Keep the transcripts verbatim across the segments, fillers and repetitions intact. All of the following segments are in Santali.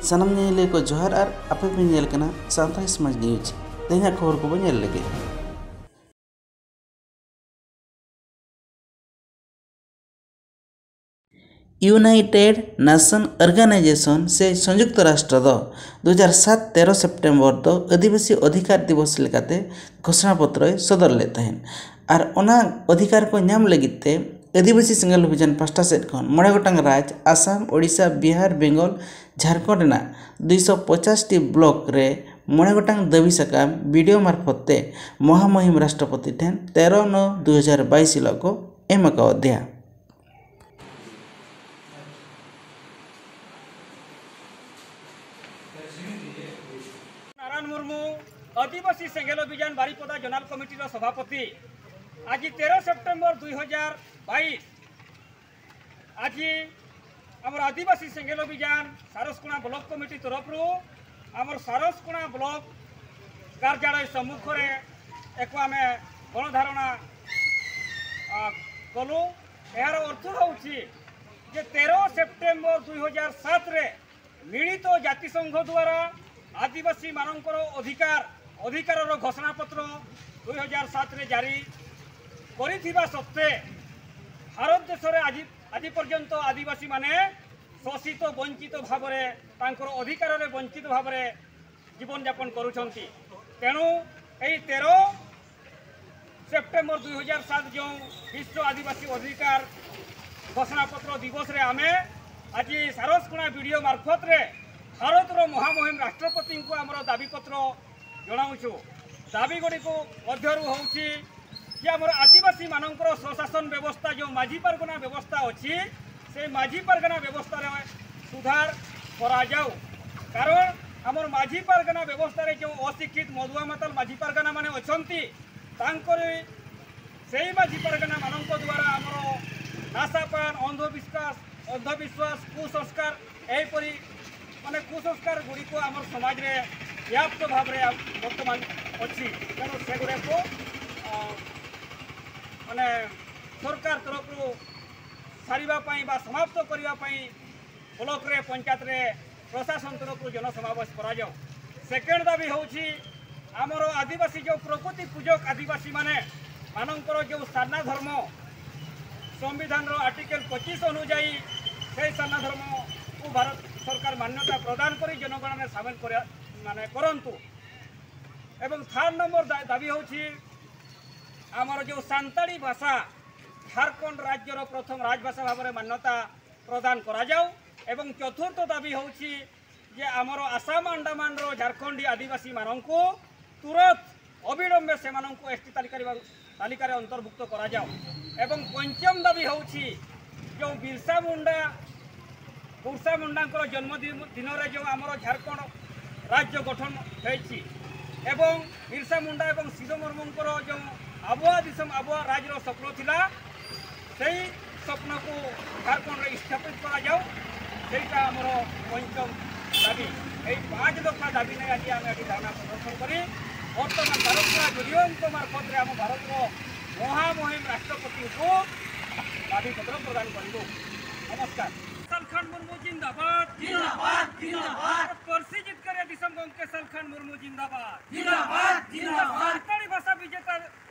ᱥᱟᱱᱟᱢ ᱧᱮᱧᱮᱞᱤᱭᱟᱹ ᱠᱚ ᱡᱚᱦᱟᱨ ᱟᱨ ᱟᱯᱮ ᱯᱮ ᱧᱮᱞ ᱠᱟᱱᱟ ᱥᱟᱱᱛᱟᱲᱤ ᱥᱚᱢᱟᱡᱽ ᱱᱤᱭᱩᱡᱽ᱾ ᱛᱮᱦᱮᱧᱟᱜ ᱠᱷᱚᱵᱚᱨ ᱠᱚᱵᱚ ᱧᱮᱞ ᱞᱮᱜᱮ᱾ ᱤᱭᱩᱱᱟᱭᱴᱮᱰ ᱱᱮᱥᱚᱱ ᱚᱨᱜᱟᱱᱟᱭᱡᱮᱥᱚᱱ ᱥᱮ ᱥᱚᱝᱭᱩᱠᱛᱚ ᱨᱟᱥᱴᱨᱚ ᱫᱚ ᱫᱩ ᱦᱟᱡᱟᱨ ᱥᱟᱛ ᱛᱮᱨᱚ ᱥᱮᱯᱴᱮᱢᱵᱚᱨ ᱫᱚ ᱟᱹᱫᱤᱵᱟᱹᱥᱤ ᱚᱫᱷᱤᱠᱟᱨ ᱫᱤᱵᱚᱥ ᱞᱮᱠᱟᱛᱮ ᱜᱷᱳᱥᱚᱱᱟ ᱯᱚᱛᱨᱚᱭ ᱥᱚᱫᱚᱨ ᱞᱮᱫ ᱛᱟᱦᱮᱸᱫ᱾ ᱟᱨ ᱚᱱᱟ ᱚᱫᱷᱤᱠᱟᱨ ᱠᱚ ᱧᱟᱢ ᱞᱟᱹᱜᱤᱫ ᱛᱮ ᱟᱹᱫᱤᱵᱟᱹᱥᱤ ᱥᱮᱸᱜᱮᱞ ᱚᱵᱷᱤᱡᱟᱱ ᱯᱟᱦᱴᱟ ᱥᱮᱫ ᱠᱷᱚᱱ ᱢᱚᱬᱮ ᱜᱚᱴᱟᱝ ᱨᱟᱡᱽ, ᱟᱥᱟᱢ, ᱳᱰᱤᱥᱟ, ᱵᱤᱦᱟᱨ, ᱵᱮᱝᱜᱚᱞ, ᱡᱷᱟᱲᱠᱷᱚᱸᱰ ᱨᱮᱱᱟᱜ ᱫᱩᱭᱥᱚ ᱯᱚᱪᱟᱥ ᱴᱤ ᱵᱞᱚᱠ ᱨᱮ ᱢᱚᱬᱮ ᱜᱚᱴᱟᱝ ᱫᱟᱹᱵᱤ ᱥᱟᱠᱟᱢ ᱵᱤᱰᱤᱳ ᱢᱟᱨᱯᱷᱚᱛ ᱛᱮ ᱢᱚᱦᱟᱢᱚᱦᱤᱢ ᱨᱟᱥᱴᱨᱚᱯᱚᱛᱤ ᱴᱷᱮᱱ ᱛᱮᱨᱚ ᱱᱚ ᱫᱩ ᱦᱟᱡᱟᱨ ᱵᱟᱭᱤᱥ ᱦᱤᱞᱳᱜ ᱠᱚ ᱮᱢ ᱟᱠᱟᱣᱟᱫᱮᱭᱟ᱾ ᱱᱟᱨᱟᱭᱚᱱ ᱢᱩᱨᱢᱩ, ᱟᱹᱫᱤᱵᱟᱹᱥᱤ ᱥᱮᱸᱜᱮᱞ ᱚᱵᱷᱤᱡᱟᱱ ᱵᱟᱨᱤᱯᱚᱫᱟ ᱡᱳᱱᱟᱞ ᱠᱚᱢᱤᱴᱤᱨ ସଭାପତି। ଆଜି ତେର ସେପ୍ଟେମ୍ବର ଦୁଇ ହଜାର ବାଇଶ। ଆଜି ଆମର ଆଦିବାସୀ ସେଙ୍ଗେଲ ଅଭିଯାନ ସାରସକୋଣା ବ୍ଲକ କମିଟି ତରଫରୁ ଆମର ସାରସକୋଣା ବ୍ଲକ କାର୍ଯ୍ୟାଳୟ ସମ୍ମୁଖରେ ଏକ ଆମେ ଗଣଧାରଣା, ଆ, କଲୁ। ଏହାର ଅର୍ଥ ହେଉଛି ଯେ ତେର ସେପ୍ଟେମ୍ବର ଦୁଇ ହଜାର ସାତରେ ମିଳିତ ଜାତିସଂଘ ଦ୍ୱାରା ଆଦିବାସୀମାନଙ୍କର ଅଧିକାର, ଅଧିକାରର ଘୋଷଣାପତ୍ର ଦୁଇ ହଜାର ସାତରେ ଜାରି କରିଥିବା ସତ୍ତ୍ୱେ ଭାରତ ଦେଶରେ ଆଜି, ଆଜି ପର୍ଯ୍ୟନ୍ତ ଆଦିବାସୀମାନେ ଶୋଷିତ, ବଞ୍ଚିତ ଭାବରେ, ତାଙ୍କର ଅଧିକାରରେ ବଞ୍ଚିତ ଭାବରେ ଜୀବନଯାପନ କରୁଛନ୍ତି। ତେଣୁ ଏହି ତେର ସେପ୍ଟେମ୍ବର ଦୁଇ ହଜାର ସାତ ଯେଉଁ ବିଶ୍ୱ ଆଦିବାସୀ ଅଧିକାର ଘୋଷଣାପତ୍ର ଦିବସରେ ଆମେ ଆଜି ସାରସକୋଣା ବିଡିଓ ମାର୍ଫତରେ ଭାରତର ମହାମହିମ ରାଷ୍ଟ୍ରପତିଙ୍କୁ ଆମର ଦାବିପତ୍ର ଜଣାଉଛୁ। ଦାବିଗୁଡ଼ିକ ମଧ୍ୟରୁ ହେଉଛି ଯେ ଆମର ଆଦିବାସୀମାନଙ୍କର ସ୍ୱଶାସନ ବ୍ୟବସ୍ଥା, ଯେଉଁ ମାଝି ପାରଗନା ବ୍ୟବସ୍ଥା ଅଛି, ସେ ମାଝି ପାରଗନା ବ୍ୟବସ୍ଥାରେ ସୁଧାର କରାଯାଉ। କାରଣ ଆମର ମାଝି ପାରଗନା ବ୍ୟବସ୍ଥାରେ ଯେଉଁ ଅଶିକ୍ଷିତ ମଦୁଆ ମାତାଲ ମାଝି ପାରଗନାମାନେ ଅଛନ୍ତି, ତାଙ୍କର ସେଇ ମାଝି ପାରଗନାମାନଙ୍କ ଦ୍ୱାରା ଆମର ନାଶାପାନ, ଅନ୍ଧବିଶ୍ୱାସ, ଅନ୍ଧବିଶ୍ୱାସ, କୁସଂସ୍କାର, ଏହିପରି ମାନେ କୁସଂସ୍କାର ଗୁଡ଼ିକ ଆମର ସମାଜରେ ବ୍ୟାପ୍ତ ଭାବରେ ବର୍ତ୍ତମାନ ଅଛି। ତେଣୁ ସେଗୁଡ଼ାକୁ, ଅ, ମାନେ ସରକାର ତରଫରୁ ସାରିବା ପାଇଁ ବା ସମାପ୍ତ କରିବା ପାଇଁ ବ୍ଲକରେ, ପଞ୍ଚାୟତରେ ପ୍ରଶାସନ ତରଫରୁ ଜନସମାବେଶ କରାଯାଉ। ସେକେଣ୍ଡ ଦାବି ହେଉଛି, ଆମର ଆଦିବାସୀ ଯେଉଁ ପ୍ରକୃତି ପୂଜକ ଆଦିବାସୀମାନେ ମାନଙ୍କର ଯେଉଁ ସାରନା ଧର୍ମ ସମ୍ବିଧାନର ଆର୍ଟିକଲ ପଚିଶ ଅନୁଯାୟୀ, ସେହି ସାରନା ଧର୍ମକୁ ଭାରତ ସରକାର ମାନ୍ୟତା ପ୍ରଦାନ କରି ଜନଗଣନାରେ ସାମିଲ କରିବା, ମାନେ, କରନ୍ତୁ। ଏବଂ ଥାର୍ଡ ନମ୍ବର ଦା- ଦାବି ହେଉଛି, ଆମର ଯେଉଁ ସାନ୍ତାଳୀ ଭାଷା ଝାଡ଼ଖଣ୍ଡ ରାଜ୍ୟର ପ୍ରଥମ ରାଜଭାଷା ଭାବରେ ମାନ୍ୟତା ପ୍ରଦାନ କରାଯାଉ। ଏବଂ ଚତୁର୍ଥ ଦାବି ହେଉଛି ଯେ ଆମର ଆସାମ ଆଣ୍ଡାମାନର ଝାଡ଼ଖଣ୍ଡୀ ଆଦିବାସୀମାନଙ୍କୁ ତୁରନ୍ତ ଅବିଳମ୍ବେ ସେମାନଙ୍କୁ ଏସ୍ଟି ତାଲିକାରେ, ତାଲିକାରେ ଅନ୍ତର୍ଭୁକ୍ତ କରାଯାଉ। ଏବଂ ପଞ୍ଚମ ଦାବି ହେଉଛି, ଯେଉଁ ବିର୍ସା ମୁଣ୍ଡା, ବିର୍ସା ମୁଣ୍ଡାଙ୍କର ଜନ୍ମଦିନ, ଦିନରେ ଯେଉଁ ଆମର ଝାଡ଼ଖଣ୍ଡ ରାଜ୍ୟ ଗଠନ ହେଇଛି ଏବଂ ବିର୍ସା ମୁଣ୍ଡା ଏବଂ ସିଦ୍ଧୁ ମୁର୍ମୁଙ୍କର ଯେଉଁ ଆବୁଆ ଦିସମ ଆବୁଆ ରାଜର ସ୍ୱପ୍ନ ଥିଲା, ସେଇ ସ୍ୱପ୍ନକୁ ଝାଡ଼ଖଣ୍ଡରେ ସ୍ଥାପିତ କରାଯାଉ, ସେଇଟା ଆମର ପଞ୍ଚମ ଦାବି। ଏହି ପାଞ୍ଚ ଦଫା ଦାବି ନେଇ ଆଜି ଆମେ ଏଠି ଧାରଣା ପ୍ରଦର୍ଶନ କରି ବର୍ତ୍ତମାନ ଭାରତ ୟୁନିୟନଙ୍କ ମାର୍ଫତରେ ଆମ ଭାରତର ମହାମହିମ ରାଷ୍ଟ୍ରପତିଙ୍କୁ ଦାବିପତ୍ର ପ୍ରଦାନ କରିବୁ। ନମସ୍କାର। ᱥᱟᱞᱠᱷᱟᱱ ᱢᱩᱨᱢᱩ ᱡᱤᱱᱫᱟᱵᱟᱫ। ᱡᱤᱱᱫᱟᱵᱟᱫ, ᱡᱤᱱᱫᱟᱵᱟᱫ᱾ ᱯᱟᱹᱨᱥᱤ ᱡᱤᱛᱠᱟᱹᱨᱤᱭᱟᱹ ᱫᱤᱥᱚᱢ ᱜᱚᱢᱠᱮ ᱥᱟᱞᱠᱷᱟᱱ ᱢᱩᱨᱢᱩ ᱡᱤᱱᱫᱟᱵᱟᱫ᱾ ᱡᱤᱱᱫᱟᱵᱟᱫ, ᱡᱤᱱᱫᱟᱵᱟᱫ᱾ ᱥᱟᱱᱛᱟᱲᱤ ᱵᱷᱟᱥᱟ ᱵᱤᱡᱮᱛᱟ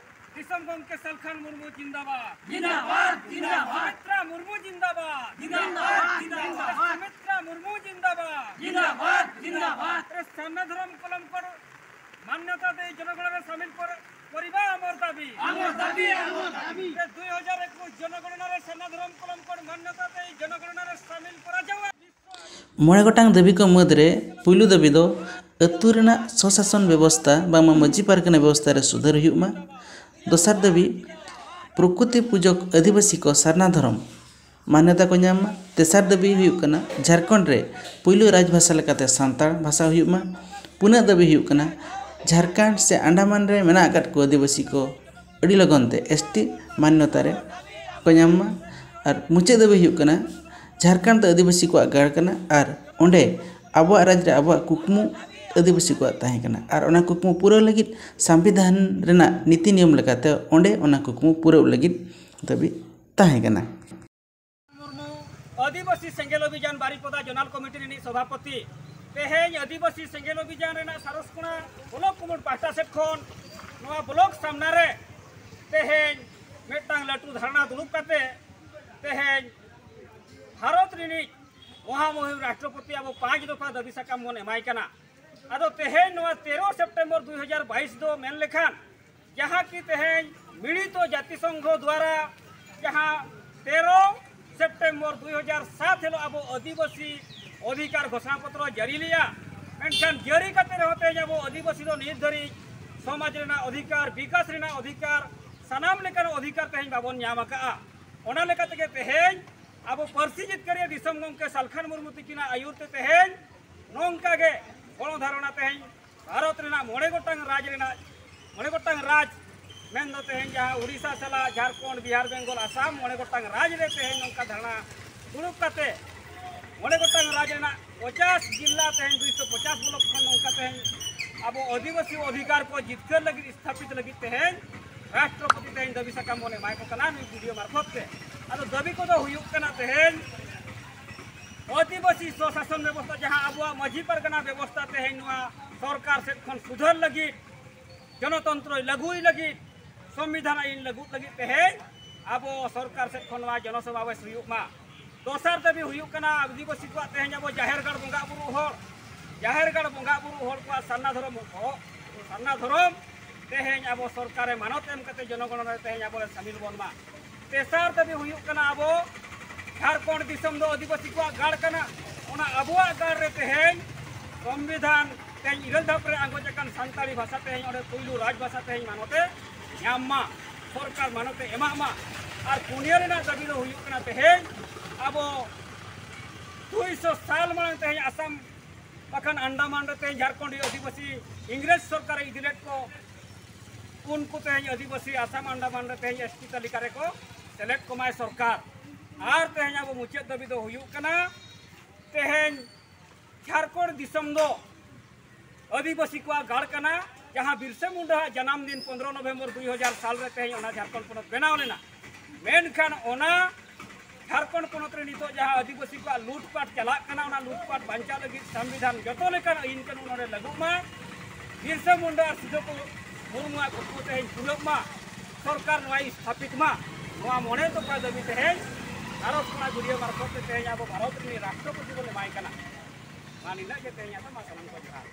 ᱫᱤᱥᱚᱢ ᱜᱚᱢᱠᱮ ᱥᱟᱞᱠᱷᱟᱱ ᱢᱩᱨᱢᱩ ᱡᱤᱱᱫᱟᱵᱟᱫ᱾ ᱡᱤᱱᱫᱟᱵᱟᱫ, ᱡᱤᱱᱫᱟᱵᱟᱫ᱾ ᱥᱩᱢᱤᱛᱨᱟ ᱢᱩᱨᱢᱩ ᱡᱤᱱᱫᱟᱵᱟᱫ᱾ ᱡᱤᱱᱫᱟᱵᱟᱫ, ᱡᱤᱱᱫᱟᱵᱟᱫ᱾ ᱥᱩᱢᱤᱛᱨᱟ ᱢᱩᱨᱢᱩ ᱡᱤᱱᱫᱟᱵᱟᱫ᱾ ᱡᱤᱱᱫᱟᱵᱟᱫ, ᱡᱤᱱᱫᱟᱵᱟᱫ᱾ ᱥᱟᱨᱱᱟ ᱫᱷᱚᱨᱚᱢ ᱠᱚᱞᱚᱢ ᱠᱚᱰ ᱢᱟᱱᱭᱚᱛᱟ ᱫᱮᱭ ᱡᱚᱱᱚᱜᱚᱬᱚᱱᱟ ᱨᱮ ᱥᱟᱢᱤᱞ ᱠᱚᱨ-, ᱠᱚᱨᱤᱵᱟ ᱟᱢᱚᱨ ᱫᱟᱵᱤ। ᱟᱢᱚᱨ ᱫᱟᱵᱤ, ᱟᱢᱚᱨ ᱫᱟᱵᱤ। ᱫᱩᱭ ᱦᱟᱡᱟᱨ ᱮᱠᱩᱥ ᱡᱚᱱᱚᱜᱚᱬᱚᱱᱟ ᱨᱮ ᱥᱟᱨᱱᱟ ᱫᱷᱚᱨᱚᱢ ᱠᱚᱞᱚᱢ ᱠᱚᱰ ᱢᱟᱱᱭᱚᱛᱟ ᱫᱮᱭ ᱡᱚᱱᱚᱜᱚᱬᱚᱱᱟ ᱨᱮ ᱥᱟᱢᱤᱞ ᱠᱚᱨᱟ ᱡᱟᱣᱟ। ᱢᱚᱬᱮ ᱜᱚᱴᱟᱝ ᱫᱟᱹᱵᱤ ᱠᱚ ᱢᱩᱫᱽᱨᱮ ᱯᱩᱭᱞᱩ ᱫᱟᱹᱵᱤ ᱫᱚ ᱟᱹᱛᱩ ᱨᱮᱱᱟᱜ ᱥᱚᱥᱟᱥᱚᱱ ᱵᱮᱵᱚᱥᱛᱟ ᱵᱟᱝᱢᱟ ᱢᱟᱹᱡᱷᱤ ᱯᱟᱨᱜᱟᱱᱟ ᱵᱮᱵᱚᱥᱛᱟ ᱨᱮ ᱥᱩᱫᱷᱟᱹᱨ ᱦᱩᱭᱩᱜ ᱢᱟ᱾ ᱫᱚᱥᱟᱨ ᱫᱟᱹᱵᱤ, ᱯᱨᱚᱠᱨᱤᱛᱤ ᱯᱩᱡᱚᱠ ᱟᱹᱫᱤᱵᱟᱹᱥᱤ ᱠᱚ ᱥᱟᱨᱱᱟ ᱫᱷᱚᱨᱚᱢ ᱢᱟᱱᱭᱚᱛᱟ ᱠᱚ ᱧᱟᱢ ᱢᱟ᱾ ᱛᱮᱥᱟᱨ ᱫᱟᱹᱵᱤ ᱦᱩᱭᱩᱜ ᱠᱟᱱᱟ, ᱡᱷᱟᱲᱠᱷᱚᱸᱰ ᱨᱮ ᱯᱩᱭᱞᱩ ᱨᱟᱡᱽᱵᱷᱟᱥᱟ ᱞᱮᱠᱟᱛᱮ ᱥᱟᱱᱛᱟᱲ ᱵᱷᱟᱥᱟ ᱦᱩᱭᱩᱜ ᱢᱟ᱾ ᱯᱩᱱᱟᱜ ᱫᱟᱹᱵᱤ ᱦᱩᱭᱩᱜ ᱠᱟᱱᱟ, ᱡᱷᱟᱲᱠᱷᱚᱸᱰ ᱥᱮ ᱟᱱᱰᱟᱢᱟᱱ ᱨᱮ ᱢᱮᱱᱟᱜ ᱟᱠᱟᱫ ᱠᱚ ᱟᱹᱫᱤᱵᱟᱹᱥᱤ ᱠᱚ ᱟᱹᱰᱤ ᱞᱚᱜᱚᱱ ᱛᱮ ᱮᱥᱴᱤ ᱢᱟᱱᱭᱚᱛᱟ ᱨᱮ ᱠᱚ ᱧᱟᱢ ᱢᱟ᱾ ᱟᱨ ᱢᱩᱪᱟᱹᱫ ᱫᱟᱹᱵᱤ ᱦᱩᱭᱩᱜ ᱠᱟᱱᱟ, ᱡᱷᱟᱲᱠᱷᱚᱸᱰ ᱫᱚ ᱟᱹᱫᱤᱵᱟᱹᱥᱤ ᱠᱚᱣᱟᱜ ᱜᱟᱲ ᱠᱟᱱᱟ ᱟᱨ ᱚᱸᱰᱮ ᱟᱵᱚᱣᱟᱜ ᱨᱟᱡᱽ ᱨᱮ ᱟᱵᱚᱣᱟᱜ ᱠᱩᱠᱢᱩ ᱟᱹᱫᱤᱵᱟᱹᱥᱤ ᱠᱚᱣᱟᱜ ᱛᱟᱦᱮᱸ ᱠᱟᱱᱟ ᱟᱨ ᱚᱱᱟ ᱠᱩᱠᱢᱩ ᱯᱩᱨᱟᱹᱣ ᱞᱟᱹᱜᱤᱫ ᱥᱚᱝᱵᱤᱫᱷᱟᱱ ᱨᱮᱱᱟᱜ ᱱᱤᱛᱤ ᱱᱤᱭᱚᱢ ᱞᱮᱠᱟᱛᱮ ᱚᱸᱰᱮ ᱚᱱᱟ ᱠᱩᱠᱢᱩ ᱯᱩᱨᱟᱹᱣ ᱞᱟᱹᱜᱤᱫ ᱫᱟᱹᱵᱤ ᱛᱟᱦᱮᱸ ᱠᱟᱱᱟ᱾ ᱢᱩᱨᱢᱩ ᱟᱹᱫᱤᱵᱟᱹᱥᱤ ᱥᱮᱸᱜᱮᱞ ᱚᱵᱷᱤᱡᱟᱱ ᱵᱟᱨᱤᱯᱚᱫᱟ ᱡᱚᱱᱟᱞ ᱠᱚᱢᱤᱴᱤ ᱨᱤᱱᱤᱡ ᱥᱚᱵᱷᱟᱯᱚᱛᱤ, ᱛᱮᱦᱮᱧ ᱟᱹᱫᱤᱵᱟᱹᱥᱤ ᱥᱮᱸᱜᱮᱞ ᱚᱵᱷᱤᱡᱟᱱ ᱨᱮᱱᱟᱜ ᱥᱟᱨᱚᱥᱠᱚᱬᱟ ᱵᱞᱚᱠ ᱠᱩᱢᱩᱴ ᱯᱟᱦᱴᱟ ᱥᱮᱫ ᱠᱷᱚᱱ ᱱᱚᱣᱟ ᱵᱞᱚᱠ ᱥᱟᱢᱱᱟ ᱨᱮ ᱛᱮᱦᱮᱧ ᱢᱤᱫᱴᱟᱝ ᱞᱟᱹᱴᱩ ᱫᱷᱟᱨᱱᱟ ᱫᱩᱲᱩᱵ ᱠᱟᱛᱮ ᱛᱮᱦᱮᱧ ᱵᱷᱟᱨᱚᱛ ᱨᱤᱱᱤᱡ ᱢᱚᱦᱟᱢᱩᱦᱤᱢ ᱨᱟᱥᱴᱨᱚᱯᱚᱛᱤ ᱟᱵᱚ ᱯᱟᱸᱪ ᱫᱚᱯᱷᱟ ᱫᱟᱹᱵᱤ ᱥᱟᱠᱟᱢ ᱵᱚᱱ ᱮᱢᱟᱭ ᱠᱟᱱᱟ᱾ ᱟᱫᱚ ᱛᱮᱦᱮᱧ ᱱᱚᱣᱟ ᱛᱮᱨᱚ ᱥᱮᱯᱴᱮᱢᱵᱚᱨ ᱫᱩᱭ ᱦᱟᱡᱟᱨ ᱵᱟᱭᱤᱥ ᱫᱚ ᱢᱮᱱ ᱞᱮᱠᱷᱟᱱ ᱡᱟᱦᱟᱸ ᱠᱤ ᱛᱮᱦᱮᱧ ᱢᱤᱲᱤᱛᱚ ᱡᱟᱹᱛᱤ ᱥᱚᱝᱜᱷᱚ ᱫᱣᱟᱨᱟ ᱡᱟᱦᱟᱸ ᱛᱮᱨᱚ ᱥᱮᱯᱴᱮᱢᱵᱚᱨ ᱫᱩᱭ ᱦᱟᱡᱟᱨ ᱥᱟᱛ ᱦᱤᱞᱳᱜ ᱟᱵᱚ ᱟᱹᱫᱤᱵᱟᱹᱥᱤ ᱚᱫᱷᱤᱠᱟᱨ ᱜᱷᱳᱥᱚᱱᱟ ᱯᱚᱛᱨᱚ ᱡᱟᱹᱨᱤ ᱞᱮᱜᱼᱟ᱾ ᱢᱮᱱᱠᱷᱟᱱ ᱡᱟᱹᱨᱤ ᱠᱟᱛᱮ ᱨᱮᱦᱚᱸ ᱛᱮᱦᱮᱧ ᱟᱵᱚ ᱟᱹᱫᱤᱵᱟᱹᱥᱤ ᱫᱚ ᱱᱤᱛ ᱫᱷᱟᱹᱨᱤᱡ ᱥᱚᱢᱟᱡᱽ ᱨᱮᱱᱟᱜ ᱚᱫᱷᱤᱠᱟᱨ, ᱵᱤᱠᱟᱥ ᱨᱮᱱᱟᱜ ᱚᱫᱷᱤᱠᱟᱨ, ᱥᱟᱱᱟᱢ ᱞᱮᱠᱟᱱ ᱚᱫᱷᱤᱠᱟᱨ ᱛᱮᱦᱮᱧ ᱵᱟᱵᱚᱱ ᱧᱟᱢ ᱟᱠᱟᱫᱼᱟ᱾ ᱚᱱᱟ ᱞᱮᱠᱟ ᱛᱮᱜᱮ ᱛᱮᱦᱮᱧ ᱟᱵᱚ ᱯᱟᱹᱨᱥᱤ ᱡᱤᱛᱠᱟᱹᱨᱤᱭᱟᱹ ᱫᱤᱥᱚᱢ ᱜᱚᱢᱠᱮ ᱥᱟᱞᱠᱷᱟᱱ ᱢᱩᱨᱢᱩ ᱛᱤᱠᱤᱱᱟᱜ ᱟᱹᱭᱩᱨ ᱛᱮ ᱛᱮᱦᱮᱧ ᱱᱚᱝᱠᱟ ᱜᱮ ᱜᱚᱲᱚ ᱫᱷᱟᱨᱚᱱᱟ ᱛᱮᱦᱮᱧ ᱵᱷᱟᱨᱚᱛ ᱨᱮᱱᱟᱜ ᱢᱚᱬᱮ ᱜᱚᱴᱟᱝ ᱨᱟᱡᱽ ᱨᱮᱱᱟᱜ, ᱢᱚᱬᱮ ᱜᱚᱴᱟᱝ ᱨᱟᱡᱽ ᱢᱮᱱᱫᱚ ᱛᱮᱦᱮᱧ ᱡᱟᱦᱟᱸ ᱩᱲᱤᱥᱥᱟ ᱥᱟᱞᱟᱜ ᱡᱷᱟᱲᱠᱷᱚᱸᱰ, ᱵᱤᱦᱟᱨ, ᱵᱮᱝᱜᱚᱞ, ᱟᱥᱟᱢ, ᱢᱚᱬᱮ ᱜᱚᱴᱟᱝ ᱨᱟᱡᱽ ᱨᱮ ᱛᱮᱦᱮᱧ ᱱᱚᱝᱠᱟ ᱫᱷᱟᱨᱱᱟ ᱫᱩᱲᱩᱵ ᱠᱟᱛᱮ ᱢᱚᱬᱮ ᱜᱚᱴᱟᱝ ᱨᱟᱡᱽ ᱨᱮᱱᱟᱜ ᱯᱚᱪᱟᱥ ᱡᱤᱞᱟ, ᱛᱮᱦᱮᱧ ᱫᱩᱭᱥᱚ ᱯᱚᱪᱟᱥ ᱵᱞᱚᱠ ᱠᱷᱚᱱ ᱱᱚᱝᱠᱟ ᱛᱮᱦᱮᱧ ᱟᱵᱚ ᱟᱹᱫᱤᱵᱟᱹᱥᱤ ᱚᱫᱷᱤᱠᱟᱨ ᱠᱚ ᱡᱤᱛᱠᱟᱹᱨ ᱞᱟᱹᱜᱤᱫ, ᱥᱛᱷᱟᱯᱤᱛ ᱞᱟᱹᱜᱤᱫ ᱛᱮᱦᱮᱧ ᱨᱟᱥᱴᱨᱚᱯᱚᱛᱤ ᱛᱮᱦᱮᱧ ᱫᱟᱹᱵᱤ ᱥᱟᱠᱟᱢ ᱵᱚᱱ ᱮᱢᱟᱭ ᱠᱚ ᱠᱟᱱᱟ ᱱᱩᱭ ᱵᱤᱰᱤᱳ ᱢᱟᱨᱯᱷᱚᱛ ᱛᱮ᱾ ᱟᱫᱚ ᱫᱟᱹᱵᱤ ᱠᱚᱫᱚ ᱦᱩᱭᱩᱜ ᱠᱟᱱᱟ ᱛᱮᱦᱮᱧ ᱟᱹᱫᱤᱵᱟᱹᱥᱤ ᱥᱚᱥᱟᱥᱚᱱ ᱵᱮᱵᱚᱥᱛᱷᱟ, ᱡᱟᱦᱟᱸ ᱟᱵᱚᱣᱟᱜ ᱢᱟᱹᱡᱷᱤ ᱯᱟᱨᱜᱟᱱᱟ ᱵᱮᱵᱚᱥᱛᱷᱟ ᱛᱮᱦᱮᱧ ᱱᱚᱣᱟ ᱥᱚᱨᱠᱟᱨ ᱥᱮᱫ ᱠᱷᱚᱱ ᱥᱩᱫᱷᱟᱹᱨ ᱞᱟᱹᱜᱤᱫ, ᱜᱚᱱᱚᱛᱚᱱᱛᱨᱚᱭ ᱞᱟᱹᱜᱩᱭ ᱞᱟᱹᱜᱤᱫ, ᱥᱚᱝᱵᱤᱫᱷᱟᱱ ᱟᱹᱭᱤᱱ ᱞᱟᱹᱜᱩ ᱞᱟᱹᱜᱤᱫ ᱛᱮᱦᱮᱧ ᱟᱵᱚ ᱥᱚᱨᱠᱟᱨ ᱥᱮᱫ ᱠᱷᱚᱱ ᱱᱚᱣᱟ ᱡᱚᱱᱚᱥᱚᱢᱟᱵᱮᱥ ᱦᱩᱭᱩᱜ ᱢᱟ᱾ ᱫᱚᱥᱟᱨ ᱫᱟᱹᱵᱤ ᱦᱩᱭᱩᱜ ᱠᱟᱱᱟ ᱟᱹᱫᱤᱵᱟᱹᱥᱤ ᱠᱚᱣᱟᱜ ᱛᱮᱦᱮᱧ ᱟᱵᱚ ᱡᱟᱦᱮᱨ ᱜᱟᱲ ᱵᱚᱸᱜᱟ ᱵᱩᱨᱩ ᱦᱚᱲ, ᱡᱟᱦᱮᱨ ᱜᱟᱲ ᱵᱚᱸᱜᱟ ᱵᱩᱨᱩ ᱦᱚᱲ ᱠᱚᱣᱟᱜ ᱥᱟᱨᱱᱟ ᱫᱷᱚᱨᱚᱢ ᱦᱚ-, ᱥᱟᱨᱱᱟ ᱫᱷᱚᱨᱚᱢ ᱛᱮᱦᱮᱧ ᱟᱵᱚ ᱥᱚᱨᱠᱟᱨ ᱮ ᱢᱟᱱᱚᱛ ᱮᱢ ᱠᱟᱛᱮ ᱡᱚᱱᱚᱜᱚᱬᱚ ᱨᱮ ᱛᱮᱦᱮᱧ ᱟᱵᱚ ᱞᱮ ᱥᱟᱢᱤᱞ ᱵᱚᱱ ᱢᱟ᱾ ᱛᱮᱥᱟᱨ ᱫᱟᱹᱵᱤ ᱦᱩᱭᱩᱜ ᱠᱟᱱᱟ ᱟᱵᱚ ᱡᱷᱟᱲᱠᱷᱚᱸᱰ ᱫᱤᱥᱚᱢ ᱫᱚ ᱟᱹᱫᱤᱵᱟᱹᱥᱤ ᱠᱚᱣᱟᱜ ᱜᱟᱲ ᱠᱟᱱᱟ᱾ ᱚᱱᱟ ᱟᱵᱚᱣᱟᱜ ᱜᱟᱲ ᱨᱮ ᱛᱮᱦᱮᱧ ᱥᱚᱝᱵᱤᱫᱷᱟᱱ ᱛᱮᱦᱮᱧ ᱤᱨᱟᱹᱞ ᱫᱷᱟᱯ ᱨᱮ ᱟᱸᱜᱚᱪ ᱟᱠᱟᱱ ᱥᱟᱱᱛᱟᱲᱤ ᱵᱷᱟᱥᱟ ᱛᱮᱦᱮᱧ ᱚᱸᱰᱮ ᱯᱩᱭᱞᱩ ᱨᱟᱡᱽ ᱵᱷᱟᱥᱟ ᱛᱮᱦᱮᱧ ᱢᱟᱱᱚᱛ ᱮ ᱧᱟᱢ ᱢᱟ, ᱥᱚᱨᱠᱟᱨ ᱢᱟᱱᱚᱛ ᱮ ᱮᱢᱟᱜ ᱢᱟ᱾ ᱟᱨ ᱯᱩᱱᱭᱟᱹ ᱨᱮᱱᱟᱜ ᱫᱟᱹᱵᱤ ᱫᱚ ᱦᱩᱭᱩᱜ ᱠᱟᱱᱟ ᱛᱮᱦᱮᱧ ᱟᱵᱚ ᱫᱩᱭᱥᱚ ᱥᱟᱞ ᱢᱟᱲᱟᱝ ᱛᱮᱦᱮᱧ ᱟᱥᱟᱢ ᱵᱟᱠᱷᱟᱱ ᱟᱱᱰᱟᱢᱟᱱ ᱨᱮ ᱛᱮᱦᱮᱧ ᱡᱷᱟᱲᱠᱷᱚᱸᱰᱤ ᱟᱹᱫᱤᱵᱟᱹᱥᱤ ᱤᱝᱨᱮᱡᱽ ᱥᱚᱨᱠᱟᱨᱮ ᱤᱫᱤ ᱞᱮᱫ ᱠᱚ, ᱩᱱᱠᱩ ᱛᱮᱦᱮᱧ ᱟᱹᱫᱤᱵᱟᱹᱥᱤ ᱟᱥᱟᱢ ᱟᱱᱰᱟᱢᱟᱱ ᱨᱮ ᱛᱮᱦᱮᱧ ᱮᱥ ᱴᱤ ᱛᱟᱹᱞᱤᱠᱟ ᱨᱮᱠᱚ ᱥᱮᱞᱮᱫ ᱠᱚᱢᱟᱭ ᱥᱚᱨᱠᱟᱨ᱾ ᱟᱨ ᱛᱮᱦᱮᱧ ᱟᱵᱚ ᱢᱩᱪᱟᱹᱫ ᱫᱟᱹᱵᱤ ᱫᱚ ᱦᱩᱭᱩᱜ ᱠᱟᱱᱟ, ᱛᱮᱦᱮᱧ ᱡᱷᱟᱲᱠᱷᱚᱸᱰ ᱫᱤᱥᱚᱢ ᱫᱚ ᱟᱹᱫᱤᱵᱟᱹᱥᱤ ᱠᱚᱣᱟᱜ ᱜᱟᱲ ᱠᱟᱱᱟ, ᱡᱟᱦᱟᱸ ᱵᱤᱨᱥᱟ ᱢᱩᱱᱰᱟᱣᱟᱜ ᱡᱟᱱᱟᱢ ᱫᱤᱱ ᱯᱚᱱᱫᱽᱨᱚ ᱱᱚᱵᱷᱮᱢᱵᱚᱨ ᱫᱩᱭ ᱦᱟᱡᱟᱨ ᱥᱟᱞ ᱨᱮ ᱛᱮᱦᱮᱧ ᱚᱱᱟ ᱡᱷᱟᱲᱠᱷᱚᱸᱰ ᱯᱚᱱᱚᱛ ᱵᱮᱱᱟᱣ ᱞᱮᱱᱟ᱾ ᱢᱮᱱᱠᱷᱟᱱ ᱚᱱᱟ ᱡᱷᱟᱲᱠᱷᱚᱸᱰ ᱯᱚᱱᱚᱛ ᱨᱮ ᱱᱤᱛᱚᱜ ᱡᱟᱦᱟᱸ ᱟᱹᱫᱤᱵᱟᱹᱥᱤ ᱠᱚᱣᱟᱜ ᱞᱩᱴᱯᱟᱴ ᱪᱟᱞᱟᱜ ᱠᱟᱱᱟ, ᱚᱱᱟ ᱞᱩᱴᱯᱟᱴ ᱵᱟᱧᱪᱟᱣ ᱞᱟᱹᱜᱤᱫ ᱥᱚᱝᱵᱤᱫᱷᱟᱱ ᱡᱚᱛᱚ ᱞᱮᱠᱟᱱ ᱟᱹᱭᱤᱱ ᱠᱟᱹᱱᱩᱱ ᱱᱚᱰᱮ ᱞᱟᱹᱜᱩᱜ ᱢᱟ᱾ ᱵᱤᱨᱥᱟ ᱢᱩᱱᱰᱟ ᱟᱨ ᱥᱤᱫᱷᱩ ᱠᱚ ᱢᱩᱨᱢᱩᱣᱟᱜ ᱠᱩᱠᱢᱩ ᱛᱮᱦᱮᱧ ᱯᱩᱨᱟᱹᱜ ᱢᱟ, ᱥᱚᱨᱠᱟᱨ ᱱᱚᱣᱟᱭ ᱥᱛᱷᱟᱯᱤᱛ ᱢᱟ᱾ ᱱᱚᱣᱟ ᱢᱚᱬᱮ ᱫᱚᱯᱷᱟ ᱫᱟᱹᱵᱤ ᱛᱮᱦᱮᱧ ᱜᱷᱟᱨᱚᱸᱡᱽ ᱠᱚᱲᱟ ᱜᱟᱹᱰᱭᱟᱹ ᱢᱟᱨᱯᱷᱚᱛ ᱛᱮ ᱛᱮᱦᱮᱧ ᱟᱵᱚ ᱵᱷᱟᱨᱚᱛ ᱨᱤᱱᱤᱡ ᱨᱟᱥᱴᱨᱚᱯᱚᱛᱤ ᱵᱚᱱ ᱮᱢᱟᱭ ᱠᱟᱱᱟ᱾ ᱢᱟ ᱱᱤᱱᱟᱹᱜ ᱜᱮ ᱛᱮᱦᱮᱧᱟᱜ ᱫᱚ, ᱢᱟ ᱥᱟᱱᱟᱢ ᱠᱚ ᱡᱚᱦᱟᱨ᱾